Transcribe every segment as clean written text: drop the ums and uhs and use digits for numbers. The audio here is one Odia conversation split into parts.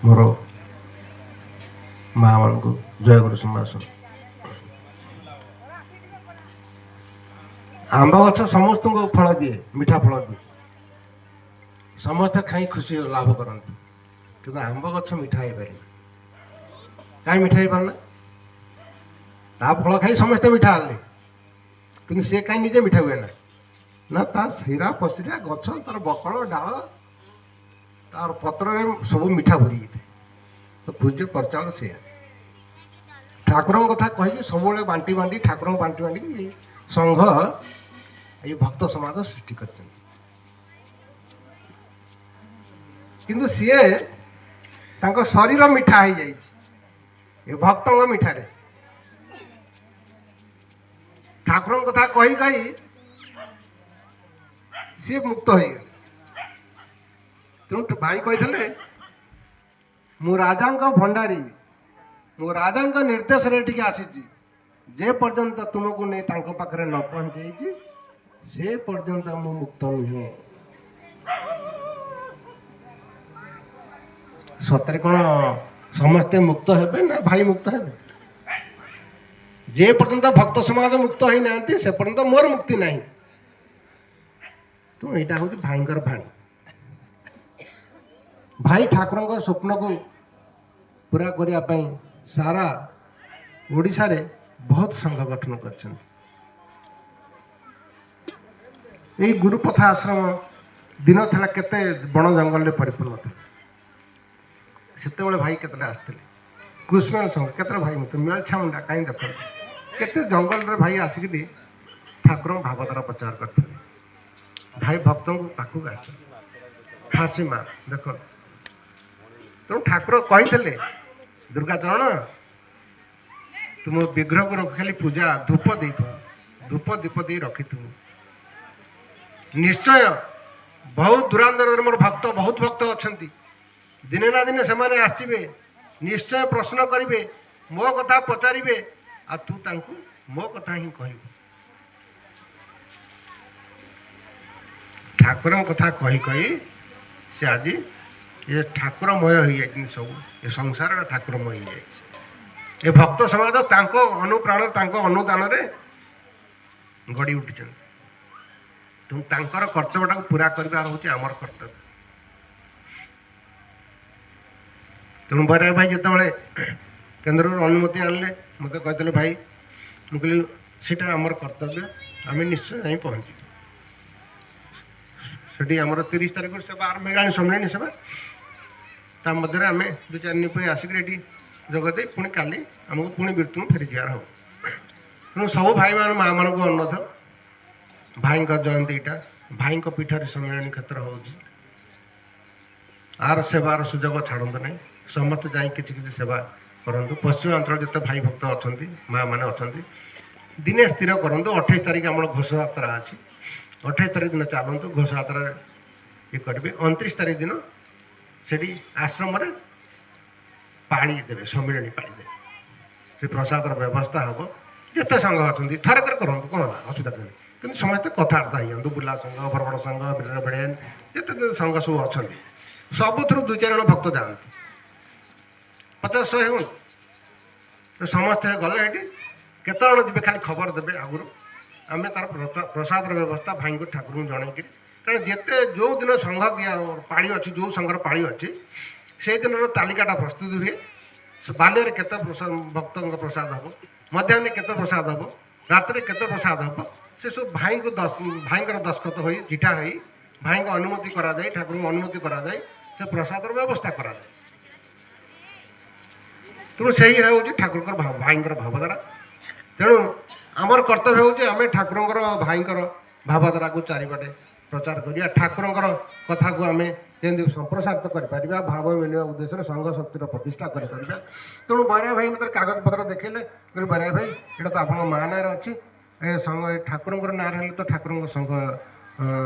ମୋର ମାଆମାନଙ୍କୁ ଜୟଗୁରୁ ସମ୍ଭାଷଣ। ଆମ୍ବ ଗଛ ସମସ୍ତଙ୍କୁ ଫଳ ଦିଏ, ମିଠା ଫଳ ଦିଏ, ସମସ୍ତେ ଖାଇ ଖୁସି ଲାଭ କରନ୍ତି। କିନ୍ତୁ ଆମ୍ବ ଗଛ ମିଠା ହେଇପାରେନି। କାହିଁ ମିଠା ହେଇପାରୁନା? ତା ଫଳ ଖାଇ ସମସ୍ତେ ମିଠା ହେଲେ, କିନ୍ତୁ ସେ କାହିଁ ନିଜେ ମିଠା ହୁଏ ନା? ନା, ତା ଶିରା ପଶିରା ଗଛ, ତାର ବକଳ ଡାଳ, ତାର ପତ୍ରରେ ସବୁ ମିଠା ଭରି ଯାଇଥାଏ। ତ ପୂଜ୍ୟ ପରିଚାଳ ସେଇଆ ଠାକୁରଙ୍କ କଥା କହିକି ସବୁବେଳେ ବାଣ୍ଟି ବାଣ୍ଟି, ଠାକୁରଙ୍କୁ ବାଣ୍ଟି ବାଣ୍ଟିକି ସଂଘ, ଏଇ ଭକ୍ତ ସମାଜ ସୃଷ୍ଟି କରିଛନ୍ତି। କିନ୍ତୁ ସିଏ ତାଙ୍କ ଶରୀର ମିଠା ହେଇଯାଇଛି ଏ ଭକ୍ତଙ୍କ ମିଠାରେ। ଠାକୁରଙ୍କ କଥା କହି କହି ସିଏ ମୁକ୍ତ ହେଇଗଲେ। ତେଣୁ ଭାଇ କହିଥିଲେ, ମୁଁ ରାଜାଙ୍କ ଭଣ୍ଡାରୀ, ମୁଁ ରାଜାଙ୍କ ନିର୍ଦ୍ଦେଶରେ ଏଠିକି ଆସିଛି। ଯେ ପର୍ଯ୍ୟନ୍ତ ତୁମକୁ ନେଇ ତାଙ୍କ ପାଖରେ ନ ପହଞ୍ଚେଇଛି, ସେ ପର୍ଯ୍ୟନ୍ତ ମୁଁ ମୁକ୍ତ ନୁହେଁ। ସତରେ କ'ଣ ସମସ୍ତେ ମୁକ୍ତ ହେବେ ନା ଭାଇ ମୁକ୍ତ ହେବେ? ଯେ ପର୍ଯ୍ୟନ୍ତ ଭକ୍ତ ସମାଜ ମୁକ୍ତ ହେଇନାହାନ୍ତି, ସେ ପର୍ଯ୍ୟନ୍ତ ମୋର ମୁକ୍ତି ନାହିଁ। ତେଣୁ ଏଇଟା ହେଉଛି ଭାଇଙ୍କର ବାଣୀ। ଭାଇ ଠାକୁରଙ୍କ ସ୍ୱପ୍ନକୁ ପୁରା କରିବା ପାଇଁ ସାରା ଓଡ଼ିଶାରେ ବହୁତ ସଂଘ ଗଠନ କରିଛନ୍ତି। ଏଇ ଗୁରୁପଥ ଆଶ୍ରମ ଦିନ ଥିଲା କେତେ ବଣ ଜଙ୍ଗଲରେ ପରିପୂର୍ଣ୍ଣ ଥିଲା। ସେତେବେଳେ ଭାଇ କେତେଟା ଆସିଥିଲେ, କୃଷ୍ଣ ସଂଘ କେତେଟା ଭାଇ ମତେ ମେଳଛାମୁଣ୍ଡା କାହିଁ ଦେଖନ୍ତୁ, କେତେ ଜଙ୍ଗଲରେ ଭାଇ ଆସିକିରି ଠାକୁରଙ୍କ ଭାବଧାରା ପ୍ରଚାର କରିଥିଲେ। ଭାଇ ଭକ୍ତଙ୍କ ପାଖକୁ ଆସିଥିଲେ ଫାଶୀ ମା ଦେଖନ୍ତୁ। ତେଣୁ ଠାକୁର କହିଥିଲେ, ଦୁର୍ଗାଚରଣ, ତୁମ ବିଗ୍ରହକୁ ଖାଲି ପୂଜା ଧୂପ ଦେଇଥିବ, ଧୂପ ଦୀପ ଦେଇ ରଖିଥିବୁ। ନିଶ୍ଚୟ ବହୁତ ଦୂରାନ୍ତରରେ ମୋର ଭକ୍ତ, ବହୁତ ଭକ୍ତ ଅଛନ୍ତି। ଦିନେ ନା ଦିନେ ସେମାନେ ଆସିବେ, ନିଶ୍ଚୟ ପ୍ରଶ୍ନ କରିବେ, ମୋ କଥା ପଚାରିବେ, ଆଉ ତୁ ତାଙ୍କୁ ମୋ କଥା ହିଁ କହିବୁ। ଠାକୁରଙ୍କ କଥା କହି କହି ସେ ଆଜି ଏ ଠାକୁରମୟ ହେଇଯାଇଛନ୍ତି ସବୁ। ଏ ସଂସାରଟା ଠାକୁରମୟ ହେଇଯାଇଛି। ଏ ଭକ୍ତ ସମାଜ ତାଙ୍କ ଅନୁପ୍ରାଣ, ତାଙ୍କ ଅନୁଦାନରେ ଗଢ଼ି ଉଠିଛନ୍ତି। ତେଣୁ ତାଙ୍କର କର୍ତ୍ତବ୍ୟଟାକୁ ପୁରା କରିବାର ହେଉଛି ଆମର କର୍ତ୍ତବ୍ୟ। ତେଣୁ ବୈରାଗ ଭାଇ ଯେତେବେଳେ କେନ୍ଦ୍ରରୁ ଅନୁମତି ଆଣିଲେ, ମୋତେ କହିଥିଲେ ଭାଇ, ମୁଁ କହିଲି ସେଇଟା ଆମର କର୍ତ୍ତବ୍ୟ, ଆମେ ନିଶ୍ଚୟ ଯାଇ ପହଞ୍ଚିବୁ ସେଠି। ଆମର 30 ତାରିଖରୁ ସେବା ଆରମ୍ଭ ହେଇଗଲାଣି, ସମ୍ମିଳନୀ ସେବା। ତା ମଧ୍ୟରେ ଆମେ 2-4 ଦିନ ପାଇଁ ଆସିକରି ଏଠି ଯୋଗ ଦେଇ ପୁଣି କାଲି ଆମକୁ ପୁଣି ବୀରତୁଙ୍ଗ ଫେରିଯିବାର ହେବ। ତେଣୁ ସବୁ ଭାଇମାନ ମାଆମାନଙ୍କୁ ଅନୁରୋଧ, ଭାଇଙ୍କ ଜୟନ୍ତୀ ଏଇଟା, ଭାଇଙ୍କ ପୀଠରେ ସମ୍ମିଳନୀ କ୍ଷେତ୍ର ହେଉଛି, ଆର ସେବାର ସୁଯୋଗ ଛାଡ଼ନ୍ତୁ ନାହିଁ। ସମସ୍ତେ ଯାଇ କିଛି କିଛି ସେବା କରନ୍ତୁ। ପଶ୍ଚିମାଞ୍ଚଳ ଯେତେ ଭାଇ ଭକ୍ତ ଅଛନ୍ତି, ମାଆମାନେ ଅଛନ୍ତି, ଦିନେ ସ୍ଥିର କରନ୍ତୁ। 28 ତାରିଖ ଆମର ଘୋଷଯାତ୍ରା ଅଛି। 28 ତାରିଖ ଦିନ ଚାଲନ୍ତୁ, ଘୋଷଯାତ୍ରାରେ ଇଏ କରିବେ। 29 ତାରିଖ ଦିନ ସେଠି ଆଶ୍ରମରେ ପାଳି ଦେବେ, ସମ୍ମିଳନୀ ପାଳି ଦେବେ, ସେ ପ୍ରସାଦର ବ୍ୟବସ୍ଥା ହେବ। ଯେତେ ସଂଘ ଅଛନ୍ତି ଥରକରେ କରନ୍ତୁ, କ'ଣ ହେଲା ଅସୁବିଧା ନାହିଁ। କିନ୍ତୁ ସମସ୍ତେ କଥାବାର୍ତ୍ତା ହେଇଯାଆନ୍ତୁ। ବୁଲା ସଂଘ, ବରଗଡ଼ ସଂଘ, ବେଡ଼େନ, ଯେତେ ସଂଘ ସବୁ ଅଛନ୍ତି, ସବୁଥିରୁ 2-4 ଜଣ ଭକ୍ତ ଯାଆନ୍ତି, 50-100 ହୁଅନ୍ତୁ। ସମସ୍ତେ ଗଲେ ସେଠି କେତେ ଜଣ ଯିବେ ଖାଲି ଖବର ଦେବେ ଆଗରୁ। ଆମେ ତାର ପ୍ରସାଦର ବ୍ୟବସ୍ଥା ଭାଇଙ୍କୁ ଠାକୁରଙ୍କୁ ଜଣେଇକିରି, କାରଣ ଯେତେ ଯେଉଁଦିନ ସଂଘ ଦିଆ ପାଳି ଅଛି, ଯେଉଁ ସଂଘର ପାଳି ଅଛି, ସେଇଦିନର ତାଲିକାଟା ପ୍ରସ୍ତୁତ ହୁଏ। ବାଲ୍ୟରେ କେତେ ଭକ୍ତଙ୍କ ପ୍ରସାଦ ହେବ, ମଧ୍ୟାହ୍ନରେ କେତେ ପ୍ରସାଦ ହେବ, ରାତିରେ କେତେ ପ୍ରସାଦ ହେବ, ସେସବୁ ଭାଇଙ୍କୁ ଭାଇଙ୍କର ଦସ୍ତଖତ ହୋଇ, ଚିଠା ହୋଇ, ଭାଇଙ୍କ ଅନୁମତି କରାଯାଇ, ଠାକୁରଙ୍କୁ ଅନୁମତି କରାଯାଇ ସେ ପ୍ରସାଦର ବ୍ୟବସ୍ଥା କରାଯାଏ। ତେଣୁ ସେଇ ହେଉଛି ଠାକୁରଙ୍କର ଭାଇଙ୍କର ଭାବଧାରା। ତେଣୁ ଆମର କର୍ତ୍ତବ୍ୟ ହେଉଛି ଆମେ ଠାକୁରଙ୍କର ଭାଇଙ୍କର ଭାବଧାରାକୁ ଚାରିପଟେ ପ୍ରଚାର କରିବା। ଠାକୁରଙ୍କର କଥାକୁ ଆମେ ଯେମିତି ସମ୍ପ୍ରସାରିତ କରିପାରିବା, ଭାବ ମିଳିବା ଉଦ୍ଦେଶ୍ୟରେ ସଂଘ ଶକ୍ତିର ପ୍ରତିଷ୍ଠା କରିପାରିବା। ତେଣୁ ବୈରାଗ ଭାଇ ମୋତେ କାଗଜପତ୍ର ଦେଖେଇଲେ। କହିଲେ, ବୈରାଗ ଭାଇ, ଏଇଟା ତ ଆପଣଙ୍କ ମା ନାଁରେ ଅଛି, ଏ ସଂଘ ଏ ଠାକୁରଙ୍କର ନାଁରେ ହେଲେ ତ ଠାକୁରଙ୍କ ସଂଘ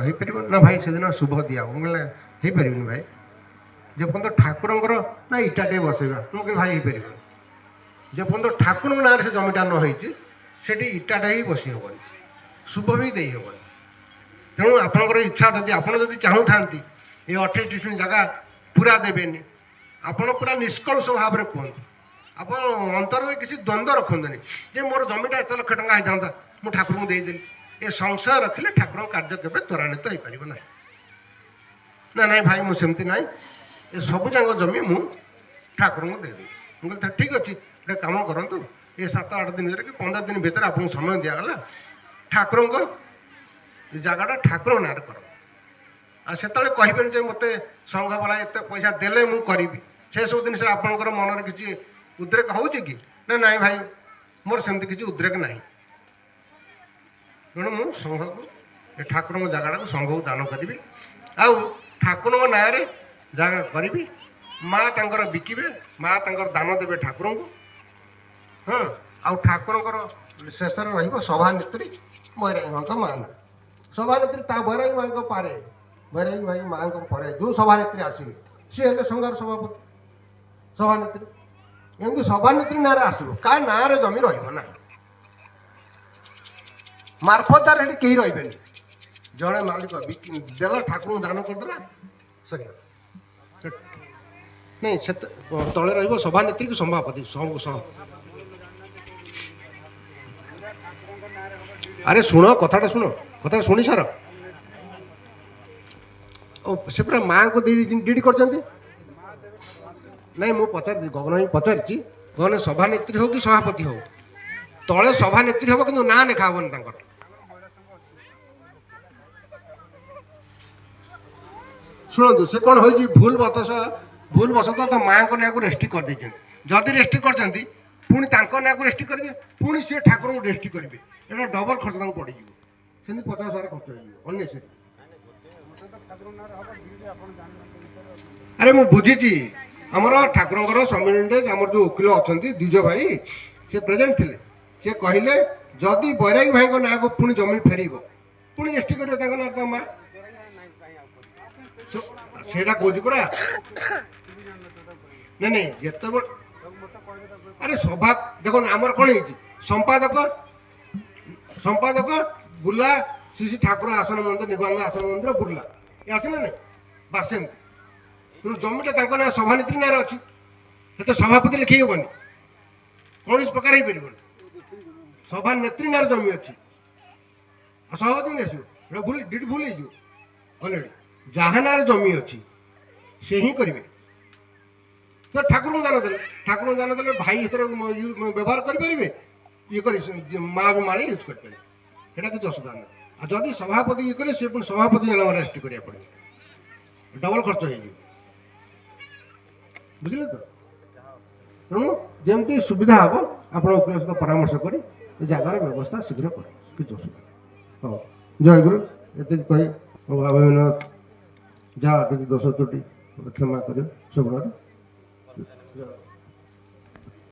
ହେଇପାରିବ ନା ଭାଇ? ସେଦିନ ଶୁଭ ଦିଆ ହେବ। ମୁଁ କହିଲେ ହେଇପାରିବନି ଭାଇ, ଯେପର୍ଯ୍ୟନ୍ତ ଠାକୁରଙ୍କର ନା ଇଟା ଟିକେ ବସେଇବା। ମୁଁ କହିଲି ଭାଇ ହେଇପାରିବନି, ଯେପର୍ଯ୍ୟନ୍ତ ଠାକୁରଙ୍କ ନାଁରେ ସେ ଜମିଟା ନ ହେଇଛି, ସେଠି ଇଟାଟା ହିଁ ବସି ହେବନି, ଶୁଭ ବି ଦେଇ ହେବନି। ତେଣୁ ଆପଣଙ୍କର ଇଚ୍ଛା ଯଦି, ଆପଣ ଯଦି ଚାହୁଁଥାନ୍ତି ଏ 28 ଡିସମିଲ୍ ଜାଗା ପୁରା ଦେବେନି, ଆପଣ ପୁରା ନିଷ୍କଳୁଷ ଭାବରେ କୁହନ୍ତୁ। ଆପଣ ଅନ୍ତରରେ କିଛି ଦ୍ୱନ୍ଦ୍ୱ ରଖନ୍ତୁନି ଯେ ମୋର ଜମିଟା ଏତେ ଲକ୍ଷ ଟଙ୍କା ହେଇଥାନ୍ତା, ମୁଁ ଠାକୁରଙ୍କୁ ଦେଇଦେଲି। ଏ ସଂଶୟ ରଖିଲେ ଠାକୁରଙ୍କ କାର୍ଯ୍ୟ କେବେ ତ୍ୱରାନ୍ୱିତ ହେଇପାରିବ ନାହିଁ। ନା ନାଇଁ ଭାଇ, ମୁଁ ସେମିତି ନାହିଁ, ଏ ସବୁ ଯାକ ଜମି ମୁଁ ଠାକୁରଙ୍କୁ ଦେଇଦେବି। ମୁଁ କହିଲି ଠିକ୍ ଅଛି, ଗୋଟେ କାମ କରନ୍ତୁ, ଏ 7-8 ଦିନ ଭିତରେ କି 15 ଦିନ ଭିତରେ ଆପଣଙ୍କୁ ସମୟ ଦିଆଗଲା, ଠାକୁରଙ୍କ ଏ ଜାଗାଟା ଠାକୁରଙ୍କ ନାଁରେ କରନ୍ତୁ। ଆଉ ସେତେବେଳେ କହିବେନି ଯେ ମୋତେ ସଂଘ ବାଲା ଏତେ ପଇସା ଦେଲେ ମୁଁ କରିବି। ସେସବୁ ଜିନିଷରେ ଆପଣଙ୍କର ମନରେ କିଛି ଉଦ୍ରେକ ହେଉଛି କି? ନା ନାଇଁ ଭାଇ, ମୋର ସେମିତି କିଛି ଉଦ୍ରେକ ନାହିଁ, ତେଣୁ ମୁଁ ସଂଘକୁ ଏ ଠାକୁରଙ୍କ ଜାଗାଟାକୁ ସଂଘକୁ ଦାନ କରିବି, ଆଉ ଠାକୁରଙ୍କ ନାଁରେ ଜାଗା କରିବି। ମା ତାଙ୍କର ବିକିବେ, ମା ତାଙ୍କର ଦାନ ଦେବେ ଠାକୁରଙ୍କୁ। ହଁ, ଆଉ ଠାକୁରଙ୍କର ଶେଷରେ ରହିବ ସଭାନେତ୍ରୀ ବୈରାଗୀ ମାଙ୍କ ମା ନା ସଭାନେତ୍ରୀ ତା ବୈରାଗୀ ମାଙ୍କ ପାରେ, ବୈରାଗୀ ଭାଇ ମାଙ୍କ ପରେ ଯେଉଁ ସଭାନେତ୍ରୀ ଆସିବେ ସିଏ ହେଲେ ସଂଘର ସଭାପତି ସଭାନେତ୍ରୀ। ଏମିତି ସଭାନେତ୍ରୀ ନାଁରେ ଆସିବ, କାହା ନାଁରେ ଜମି ରହିବ ନାହିଁ। ମାର୍ଫତଦାର ସେଠି କେହି ରହିବେନି। ଜଣେ ମାଲିକ ବିକି ଦେଲା, ଠାକୁରଙ୍କୁ ଦାନ କରିଦେଲା, ସରିଗଲା। ନାଇଁ, ସେ ତଳେ ରହିବ ସଭାନେତ୍ରୀ କି ସଭାପତି। ଆରେ ଶୁଣ, କଥାଟା ଶୁଣ, କଥାଟା ଶୁଣି ସାର। ଓ ସେ ପୁରା ମାଆଙ୍କୁ ଦେଇ ଦେଇଛନ୍ତି, ଡିଡି କରିଛନ୍ତି। ନାଇଁ, ମୁଁ ପଚାରିଛି, ଗଗନ ଭାଇ ପଚାରିଛି, ଗଗନ ସଭାନେତ୍ରୀ ହଉ କି ସଭାପତି ହଉ, ତଳେ ସଭାନେତ୍ରୀ ହବ କିନ୍ତୁ ନାଁ ଲେଖା ହବନି ତାଙ୍କର। ଶୁଣନ୍ତୁ, ସେ କ'ଣ ହେଇଛି, ଭୁଲ ବଶତଃ ତ ମାଆଙ୍କ ନାଁକୁ ରେଜିଷ୍ଟ୍ରି କରିଦେଇଛନ୍ତି। ଯଦି ରେଜିଷ୍ଟ୍ରି କରିଛନ୍ତି, ପୁଣି ତାଙ୍କ ନାଁକୁ ରେଜିଷ୍ଟ୍ରି କରିବେ, ପୁଣି ସିଏ ଠାକୁରଙ୍କୁ ରେଜିଷ୍ଟ୍ରି କରିବେ, ଏଇଟା ଡବଲ ଖର୍ଚ୍ଚ ତାଙ୍କୁ ପଡ଼ିଯିବ। ସେମିତି 50,000 ଖର୍ଚ୍ଚ ହେଇଯିବ ଅନ୍ୟସେରି। ଆରେ ମୁଁ ବୁଝିଛି, ଆମର ଠାକୁରଙ୍କର ସମ୍ମିଳନୀରେ ଆମର ଯେଉଁ ଓକିଲ ଅଛନ୍ତି ଦ୍ୱିଜ ଭାଇ, ସେ ପ୍ରେଜେଣ୍ଟ ଥିଲେ। ସେ କହିଲେ ଯଦି ବୈରାଗୀ ଭାଇଙ୍କ ନାଁକୁ ପୁଣି ଜମି ଫେରିବ, ପୁଣି ରେଜିଷ୍ଟ୍ରି କରିବେ ତାଙ୍କ ନାଁରେ ତାଙ୍କ ମା। ସେଇଟା କହୁଛି ପରା। ନାଇଁ ନାଇଁ, ଯେତେବେଳେ ଆରେ ସଭା ଦେଖନ୍ତୁ, ଆମର କ'ଣ ହେଇଛି, ସମ୍ପାଦକ ବୁର୍ଲା ଶ୍ରୀ ଶ୍ରୀ ଠାକୁର ଆସନ ମନ୍ଦିର, ନିଗମାନନ୍ଦ ଆସନ ମନ୍ଦିର ବୁର୍ଲା, ଏ ଅଛି ନା ନାଇଁ? ବାସ୍ ସେମିତି। ତେଣୁ ଜମିଟା ତାଙ୍କ ନାଁ ସଭାନେତ୍ରୀ ନାଁରେ ଅଛି, ସେତେ ସଭାପତି ଲେଖେଇ ହେବନି, କୌଣସି ପ୍ରକାର ହେଇପାରିବନି। ସଭାନେତ୍ରୀ ନାଁରେ ଜମି ଅଛି, ଆଉ ସଭାପତି ଆସିବ, ଏଇଟା ଭୁଲ, ଡିଡି ଭୁଲ ହେଇଯିବ ଅଲରେଡ଼ି। ଯାହା ନାଁରେ ଜମି ଅଛି ସେ ହିଁ କରିବେ। ତ ଠାକୁରଙ୍କୁ ଦାନ ଦେଲେ, ଠାକୁରଙ୍କୁ ଦାନ ଦେଲେ ଭାଇ ଏଥିରେ ବ୍ୟବହାର କରିପାରିବେ, ଇଏ କରି ମା ବି ମାଳି ୟୁଜ୍ କରିପାରିବେ, ସେଇଟା କିଛି ଅସୁବିଧା ନାହିଁ। ଆଉ ଯଦି ସଭାପତି ଇଏ କରିବେ, ସେ ପୁଣି ସଭାପତି ଜଣେ ରେଜିଷ୍ଟ୍ରି କରିବାକୁ ପଡ଼ିବ, ଡବଲ ଖର୍ଚ୍ଚ ହେଇଯିବ, ବୁଝିଲେ ତ? ତେଣୁ ଯେମିତି ସୁବିଧା ହେବ ଆପଣ ଓକିଲ ସହିତ ପରାମର୍ଶ କରି ଏ ଜାଗାର ବ୍ୟବସ୍ଥା ଶୀଘ୍ର କର, କିଛି ଅସୁବିଧା ନାହିଁ। ହଉ, ଜୟଗୁରୁ। ଏତିକି କହି ଯାହା କିଛି ଦୋଷ ତ୍ରୁଟି କ୍ଷମା କରିବେ ସବୁବେଳେ।